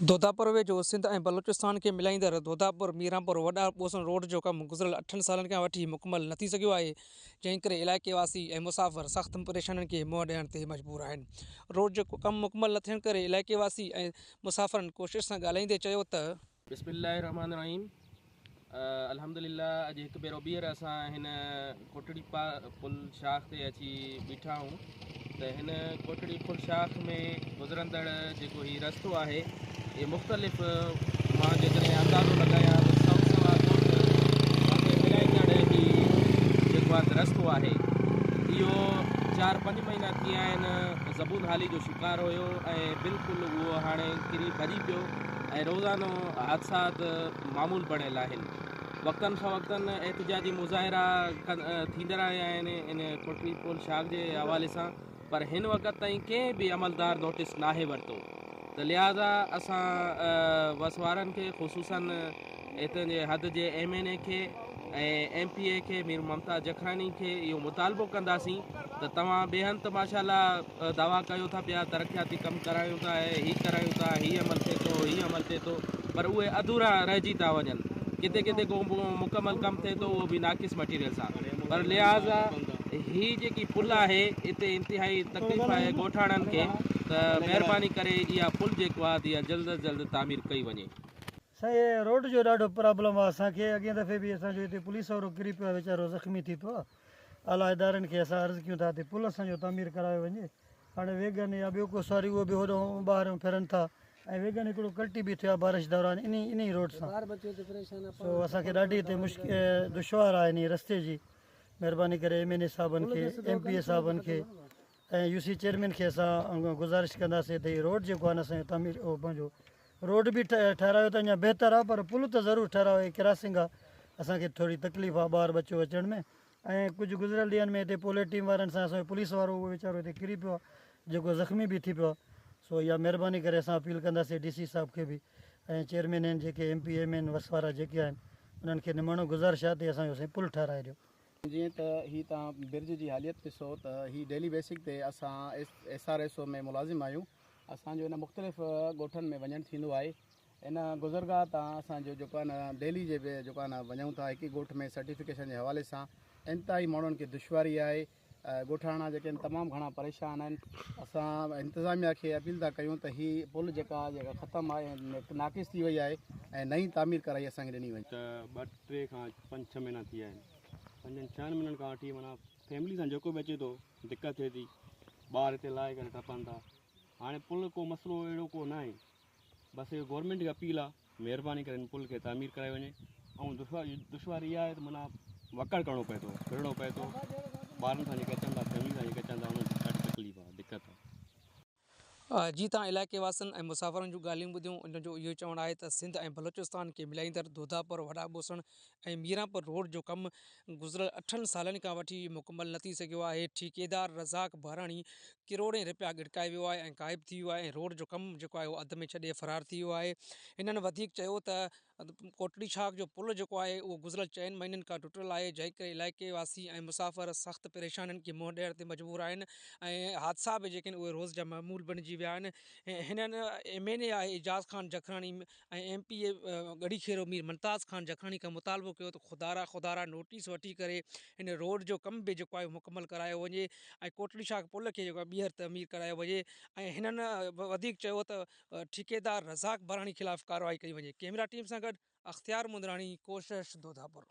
دوداپور ويجهو سنڌ ۽ بلوچستان کي ملائيندڙ دوداپور ميرانپور وڏا ٻوسڻ روڊ جو ڪم گذريل اٺن سالن کان وٺي مڪمل نه ٿي سگهيو آهي جنهن ڪري علائقي واسي ۽ مسافر سخت پريشانين کي منهن ڏيڻ تي مجبور آهن روڊ جو ڪم مڪمل نه ٿيڻ ڪري علائقي واسي ۽ مسافرن ڪوشش سان ڳالهائيندي چيو ته. بسم الله الرحمٰن الرحيم الحمد لله اڄ هڪ ڀيرو ٻيهر اسان هن ڪوٽڙي پل شاخ تي اچي بيٺا آهيون ته هن ڪوٽڙي پل شاخ ۾ گذرندڙ جيڪو هي رستو آهي اهي مختلف مان جيڪڏهن اندازو لڳايان ته سو سوا ڳوٺ کي ملائيندڙ هي جيڪو آهي رستو آهي اهو چار پنج مهينا ٿي ويا آهن زبون حالي جو شڪار هيو ۽ بلڪل اهو هاڻي ڪري ڀڄي پيو ۽ روزانو حادثات معمول بڻيل آهن. وقتن فوقتن احتجاجي مظاهرا ٿيندا رهيا آهن ان ڪوٽڙي پول شاخ جي حوالي سان پر هن وقت تائين ڪنهن به عملدار نوٽيس ناهي ورتو ته لهٰذا اسان وس وارن کي خصوصا هتان جي حد جي ايم اين اي کي ۽ ايم پي اي کي مير ممتاز جکراڻي کي اهو مطالبو ڪنداسين ته توهان ٻئي هنڌ ته ماشاء الله دعويٰ ڪيو ٿا پيا ترقياتي ڪم ڪرايون ٿا هي ڪرايون ٿا هي عمل ٿئي ٿو هي عمل ٿئي ٿو پر اهي اڌورا رهجي ٿا وڃن ڪٿي ڪٿي ڪو مڪمل ڪم ٿئي ٿو اهو به ناقص مٽيريل سان پر لهٰذا هي جيڪي پل آهي اتي انتهائي تڪليف آهي ڳوٺاڻن کي ته مهرباني ڪري اها پل جيڪو آهي اها جلد از جلد تعمير ڪئي وڃي. سائين هي روڊ جو ڏاڍو پرابلم آ اسان کي اڳين دفعي به اسان جو هتي پوليس وارو ڪري پيو آ ويچارو زخمي ٿي پيو آ اعليٰ ادارن کي اسان عرض ڪيون ٿا ته پل اسان جو تعمير ڪرايو وڃي هاڻي ويگن يا ٻيو ڪو سواري اهو به هوڏانهن ٻاهريون ڦرن ٿا ۽ ويگن هڪڙو ڪلٽي به ٿيو آ بارش دوران انهي انهي روڊ سان سو اسان کي ڏاڍي هتي مشڪل دشوار آ انهي رستي جي مهرباني ڪري ايم اين اي صاحبن کي ايم پي اي صاحبن کي ۽ يو سي چيئرمين کي اسان گذارش ڪنداسين ته هي روڊ جيڪو آهي نه اسان جو تعمير اهو پنهنجو روڊ به ٺهرايو ته اڃا بهتر آهي پر پل ته ضرور ٺهرايو هي ڪراسنگ آهي اسان کي ٿوري تڪليف آهي ٻار ٻچو اچڻ ۾ ۽ ڪجهه گذريل ڏينهن ۾ هتي پولي ٽيم وارن سان اسان جو پوليس وارو اهو ويچارو هتي ڪري پيو آهي جيڪو زخمي به ٿي پيو آهي سو اها مهرباني ڪري اسان اپيل ڪنداسين ڊي سي صاحب کي به ۽ چيئرمين آهن جيڪي ايم پي ايم اين وس وارا جيڪي آهن انهن کي نماڻو گذارش آهي ته اسان جو سائين پل ٺهرائي ڏيو. جيئن ته هي توهان برج جي حاليت ڏسو ته هي ڊيلي بيسڪ تي اسان ايس آر ايس او ۾ ملازم آهيون اسان جو ان مختلف ڳوٺن ۾ وڃڻ ٿيندو آهي ان گذرگاهه تان اسان جو جيڪو آهي نه ڊيلي جي به جيڪو آهي نه وڃون ٿا هڪ ئي ڳوٺ ۾ سرٽيفڪيشن جي حوالي سان انتهائي ماڻهن کي دشواري آهي ڳوٺاڻا جيڪي آهن تمام گهڻا پريشان آهن اسان انتظاميا کي اپيل ٿا ڪيون ته هي پل جيڪا جيڪا ختم آهي ۽ ناقص ٿي وئي آهي ۽ نئين تعمير ڪرائي اسان کي ڏني وڃي. ته ٻه ٽي کان پنج ڇهه مهينا ٿي ويا آهن پنجن ڇهن مهينن کان وٺي معنيٰ فيملي سان جيڪو به اچي ٿو دقت ٿئي ٿي ٻار هتي لاهي ڪري ٽپن ٿا هاڻي پل ڪو مسئلو اهڙو ڪو ناهي بس اهو گورنمينٽ کي اپيل آ مهرباني ڪري هن پل کي تعمير ڪرائي وڃي ۽ دشواري اها آهي ته معنيٰ وڪڙ ڪرڻو پئي ٿو ڦرڻو پئي ٿو ٻارن سان جيڪي اچن ٿا فيملي سان جيڪي اچن ٿا انهن کي ڏاڍي تڪليف آ دقت آ. جي تان علائقي واسين ۽ مسافرن جون ڳالهيون ٻڌيون انهن جو اهو چوڻ آهي ته سنڌ ۽ بلوچستان کي ملائيندڙ دوداپور وڏا ٻوسڻ ۽ ميرانپور روڊ جو ڪم گذريل اٺن سالن کان وٺي مڪمل نه ٿي سگهيو آهي، ٺيڪيدار رزاق بهراڻي ڪروڙين رپيا ڳڙڪائي ويو آهي ۽ غائب ٿي ويو آهي ۽ روڊ جو ڪم جيڪو آهي اهو اڌ ۾ ڇڏي فرار ٿي ويو آهي. هنن وڌيڪ چيو ته ڪوٽڙي شاخ جو پل جيڪو آهي اهو گذريل چئن مهينن کان ٽٽل آهي جنهن ڪري علائقي واسي ۽ مسافر سخت پريشانين کي منهن ڏيڻ تي مجبور آهن ۽ حادثا به جيڪي آهن اهي روز جا معمول بڻجي ويا آهن. هنن ايم اين اي آهي Ijaz Khan Jakhrani ۽ M P A Garhi Khero Mir Mumtaz Khan Jakhrani کان مطالبو ڪيو ته خدارا خدارا نوٽيس وٺي ڪري هن روڊ جو ڪم به جيڪو آهي مڪمل ڪرايو وڃي ۽ ڪوٽڙي شاخ پل کي جيڪو آهي ٻيهر تعمير ڪرايو وڃي ۽ هنن وڌيڪ چيو ته ٺيڪيدار رزاق بهراڻي خلاف ڪارروائي ڪئي وڃي ڪيمرا ٽيم سان گڏ اختيار مندراڻي ڪوشش دوداپور.